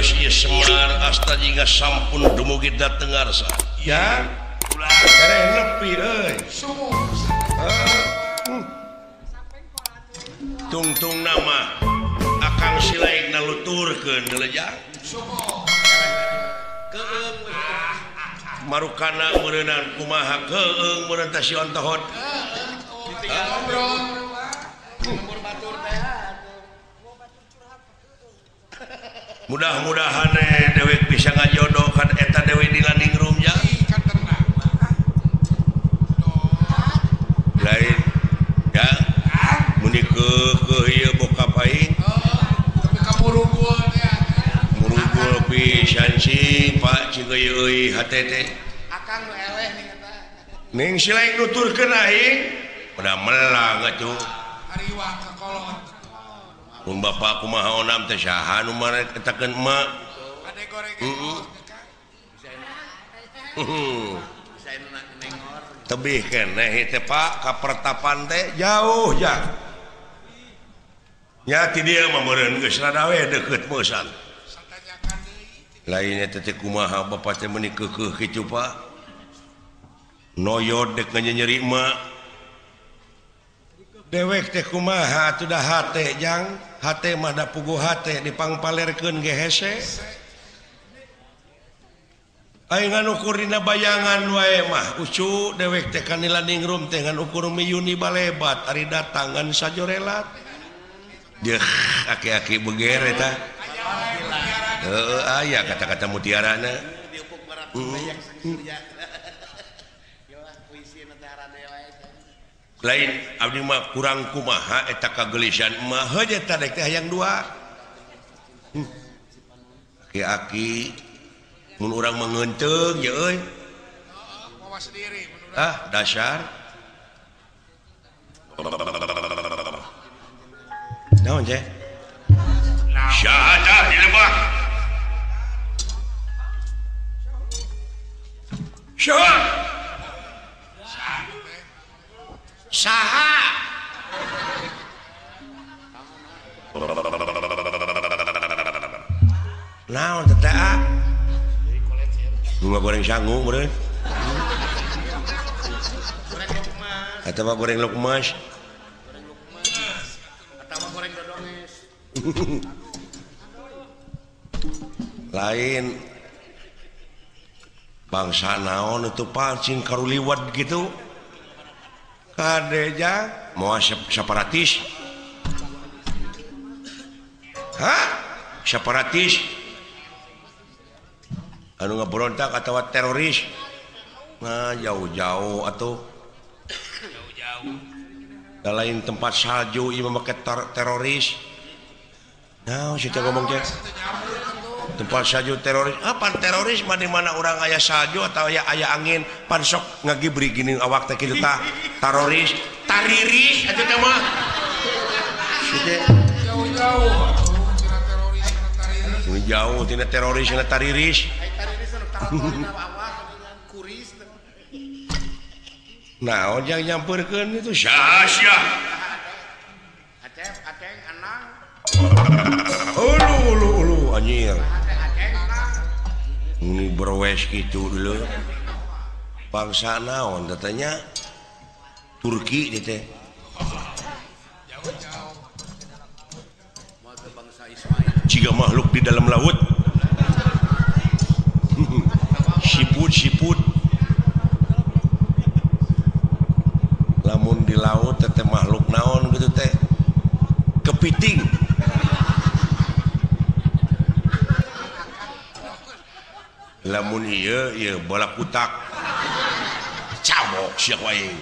Perayos ieu Semar asta jingga sampun dumugi dateng ngarsa. Ya, ulah tereh nepi euy. Tungtung nama Akang Silaik naluturkeun deulejang. Marukana meureunang kumaha keung meureun teh si ontohot. Mudah-mudahan dewek bisa ngajodoh kan eta dewe di landing room nya. Lain ya muni keukeuh ieu bokap aing. Tapi ka murugul teh. Murugul pisan sih Pak cing euy hate teh. Akang nu eleh ning eta. Ning silaing nuturkeun aing pada melang atuh. Ariwang ka kolot. Mun bapak kumaha onam teh saha nu marek etakeun emak. Ade goreng. Heeh. Tebih keneh teh Pak ka pertapan teh jauh ya. Nya ti dieu mah meureun geus rada we deukeut meusan. Lainnya teh kumaha bapak teh meuni keukeuh kitu Pak. Noyod dek nganyeri emak. Dewek teh kumaha atuh da hate jang, hate mah da puguh hate dipangpalerkeun ge hese. Aing ngan ukur dina bayangan wae mah ucu dewek teh ka nilanding room teh ngan ukur miyuni balebat ari datang ngan sajorelat. Deuh aki-aki beger eta. Heeh aya kata-kata mutiarana. Lain abdi mah kurang kumaha eta kagelisan mah heuh eta dek teh hayang dua. Aki-aki mun urang mengenteung ye euy. Ah dasar. Naon teh? Syahadah di lebah. Syahadah. Saha. Naon teh teh? Bunga goreng sangu meureun. Atawa goreng lukmas. Goreng lukmas. Atawa goreng dodonges. Lain bangsa naon itu pancing karuliwat gitu. Kadeja mau separatis. Hah? Separatis. Anu ngeberontak atau teroris. Nah, jauh-jauh atau jauh-jauh. Da lain tempat salju ieu mah make teroris. Nah, situ ngomong teh. Tempat salju teroris. Apa teroris mah di mana urang aya salju atau aya angin pan sok ngagibri gini awak teh kitu tah. Teroris, tariris atuh teh mah. Situ jauh-jauh. Jauh tina teroris tina tariris. Nah, ojang nyamperkeun itu sia-sia. Acep, aceng, anang. Ulu ulu ulu anjir. Ini berwes gitu dulu. Bangsa naon katanya Turki gitu teh. Jauh-jauh. Bangsa Ismail. Jika makhluk di dalam laut. Siput-siput. Lamun di laut teh makhluk naon gitu teh. Kepiting. Lamun ieu ieu bola kutak. Cabok sia ku aing.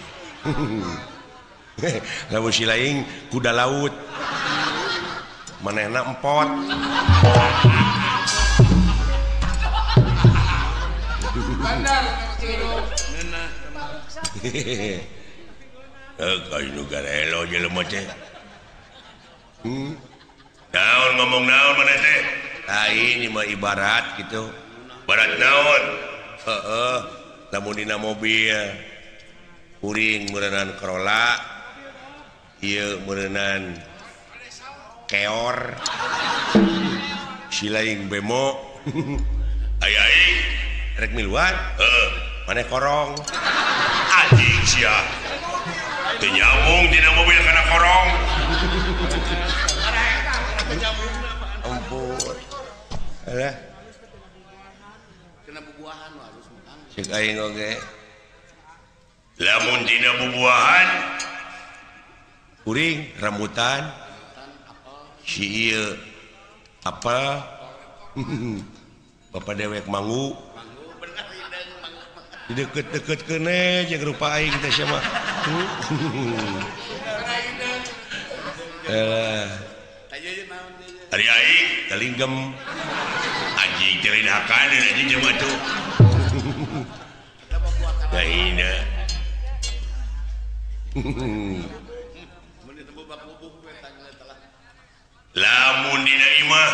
Lamun si laing kuda laut. Manehna empot. Bandar kayu nu garelo jelema teh. Naon ngomong naon maneh teh? Lain ieu mah ibarat gitu. Barat naon? Heeh, lamun dina mobil kuring meureunan Corolla, ieu meureunan keor. Si laing bemo. Ai aing rek miluan, heeh, maneh korong. Anjing sia. Teu nyambung dina mobil kana korong. Ampun. Alah. Kena bubuahan harus makan. Cek aing oge. Lamun dina bubuahan kuring rambutan si ieu apel bapak dewek manggu di deket-deket kene jeung rupa aing teh sia mah. Ari aing talinggem anjing teh lain hakan anjing jeung atuh. Da hina. Lamun dina imah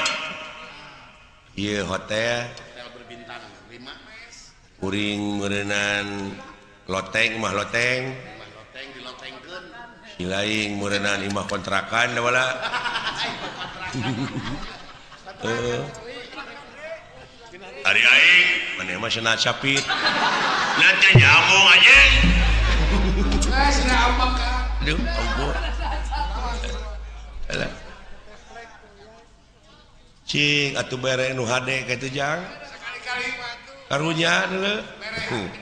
ieu hotel berbintang 5 kuring meureunnan loteng imah loteng dilotengkeun si laing meureunnan imah kontrakan da wala. Ari aing maneh mah cenah capit nanti nyambung anjing. Aduh ampun. Alah. Cing atuh bere nu hade kitu jang. Sekali-kali mah atuh. Karunya deuleu.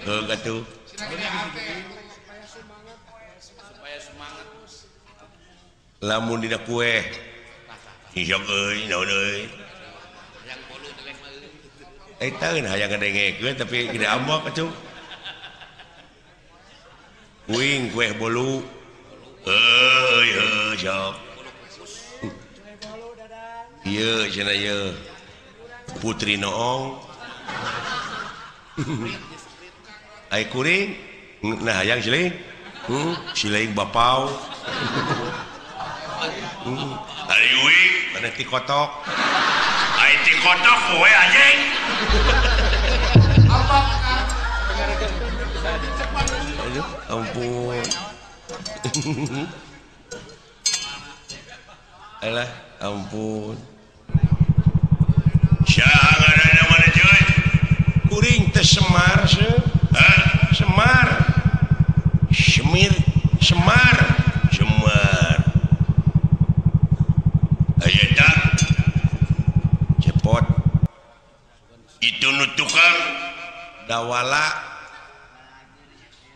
Heuh atuh. Supaya semangat. Lamun dina kue. Isok euy naon euy. Hayang bolu deleng mah euy. Eta eun hayang ngadengekeun tapi gede ambek atuh. Kuing kue bolu. Heuy heuh sok. Ieu cenah ieu. Putri Noong. Ai kuring nah hayang siling. Siling bapau. Ari uing maneh ti kotok. Ai ti kotok we anjing. Aduh, ampun. Alah, ampun. Saha ngaranna mana cuy? Kuring teh Semar seuh. Hah? Semar. Semir, Semar, Semar. Aya eta cepot. Itu nu tukang dawala.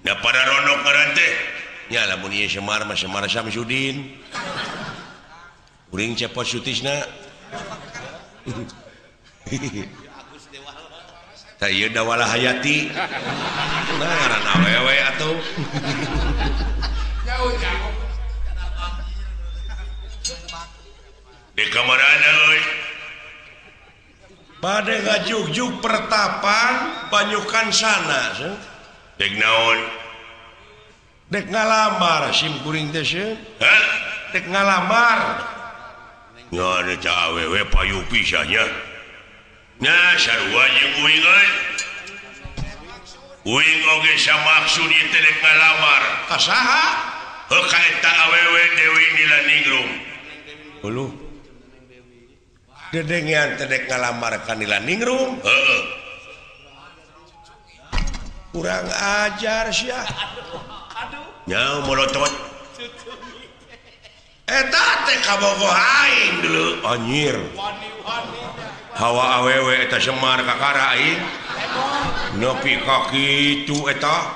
Da para ronok ngaran teh. Nya lamun ieu Semar mah Semar Samsudin. Kuring cepot Sutisna. Tah ieu Dawala Hayati. Nah ngaran awewe atuh. Jauh-jauh. Di kamarana euy. Bade ngajugjug pertapan banyukan sana. Dek naon? Dek ngalamar sim kuring teh sieun. Hah? Dek ngalamar. Ngan eta awewe payu pisahnya. Nah sarua jeung uing euy. Uing oge samaksud ieu teh dek ngalamar. Ka saha? Heuh ka eta awewe Dewi Nilaningrum. Uluh. Dedengean teh dek ngalamar ka Nilaningrum. Heeh. Kurang ajar sia. Aduh. Nya molotot. Eta teh kabogoh aing dulu anjir. Hawa awewe eta Semar kakara aing. Nepi ka kitu eta.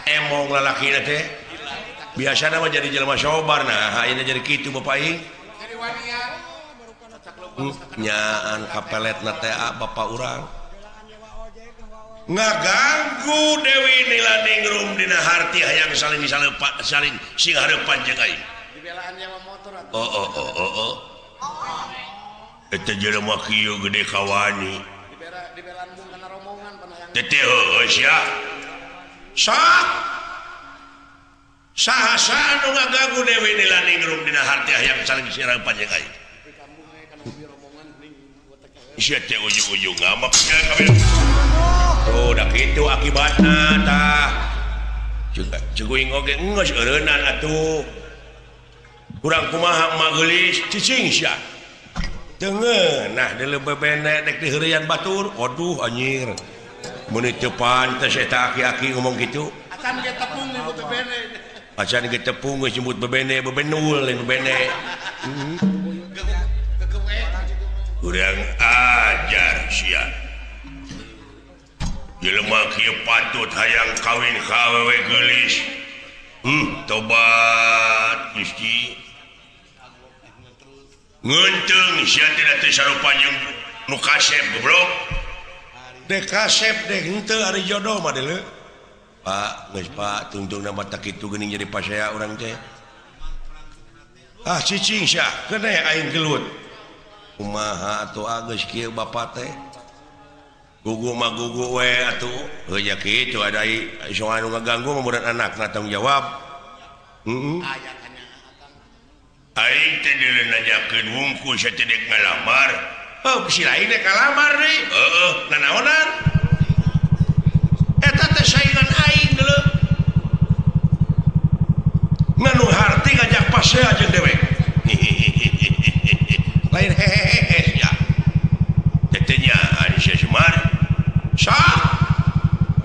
Emong lalakina teh. Biasana mah jadi jelema sobar nah ayeuna jadi kitu bapak aing. Jadi wanian. Nyaan kapeletna teh bapak urang. Ngaganggu Dewi Nilaningrum dina harti hayang saling saling sing hareupan jeung aing. Dibelaan nyawa motor atuh. Oh oh oh oh oh. Eta jelema kieu gede kawani. Dibelaan mung kana rombongan pan hayang. Teh heueuh sia. Sok. Saha-saha nu ngaganggu Dewi Nilaningrum dina harti hayang saling sing hareupan jeung aing. Sia teh ujung-ujung ngamak sia kabeh. Oh, dah kitu akibatna tah. Ceguing oge geus eureunnan atuh. Kurang kumaha emak geulis cicing sia. Teu ngeunah deuleu bebene dek diheureuyan batur. Waduh anjir. Meuni teu pantes eta aki-aki ngomong kitu. Acan ge tepung nyebut bebene. Acan ge tepung geus nyebut bebene, bebenul lain bebene. Kurang ajar sia. Jelema kieu patut hayang kawin ka awewe geulis. Tobat Gusti. Ngeunteung sia teh teu sarupa jeung nu kasep goblok. Dek kasep dek henteu ari jodoh mah deuleu. Pak, geus Pak, tungtungna mah tak kitu geuning jadi pasea urang teh. Ah cicing sia, keun aing gelut. Kumaha atuh geus kieu bapa teh. Gugu mah gugu we atuh. Heuh nya kitu ada soal anu ngaganggu mah budak anakna tanggung jawab. Heeh. Aing teh deuleu nanyakeun wungkul sia teh dek ngalamar. Heuh bisi lain dek ngalamar deui. Heueuh, nanaonan? Eta teh saingan aing deuleu. Nganu harti ngajak pasea jeung dewek. Lain hehehe ya. Teteh nya ari sia Semar. Sah.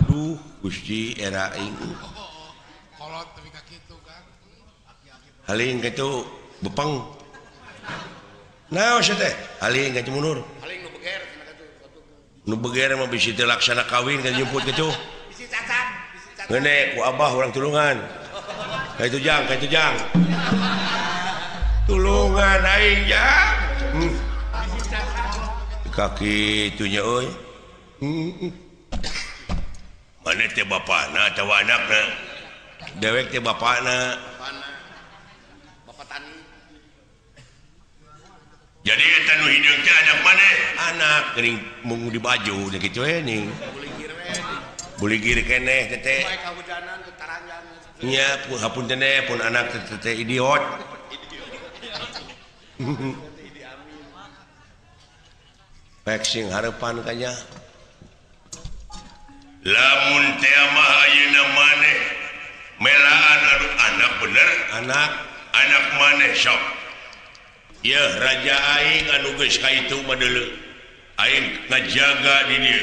Aduh, Gusti era aing. Kolot tapi ka kitu kan. Haling kitu bepeng. Naon sia teh? Haling ka mundur. Haling nu beger cenah kitu. Nu beger mah bisi teu laksana kawin ka jemput kitu. Bisi cacat, bisi cacat. Ngeune ku abah urang tulungan. Ka itu jang, ka itu jang. Tulungan aing jang. Kaki itunya euy. Mana teh bapana atawa anakna? Dewek teh bapana. Bapak tani. Jadi eta nu hideung teh anak maneh? Anak geuning mung di baju nya kitu we ning. Buligir keneh teh teh. Kahujanan teu taranjang. Nya hapunten teh pun anak teh teh idiot. Pek sing harepan kanya. Lamun teh mah ayeuna maneh melaan anu anak bener, anak anak maneh sok. Yeuh raja aing anu geus ka itu mah deuleu. Aing ngajaga di dieu.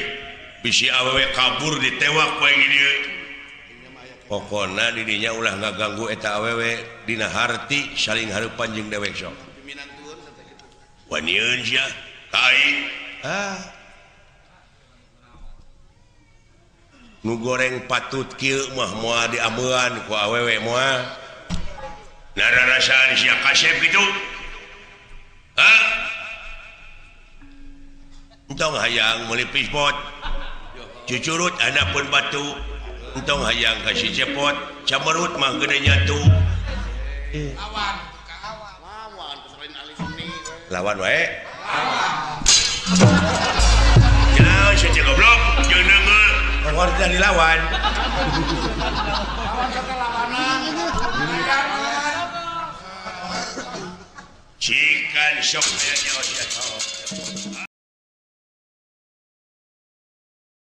Bisi awewe kabur ditewak ku aing di dieu. Pokona di dinya ulah ngaganggu eta awewe dina harti saling hareupan jeung dewek sok. Wanieun sia ka aing. Ah. Nu goreng patut kieu mah moal diameuan ku awewe moal. Nararasaan sia kasep kitu. Hah? Entong hayang meuli pispot. Cucurut handapeun batu. Entong hayang ka si cepot, camerut mah gede nyatu. Lawan, lawan selain ahli seni. Lawan wae. Lawan. Jangan sia goblok, jeung deungeul. Orang tidak dilawan. Lawan kata lawanan. Cikan sok aya nyawa sia.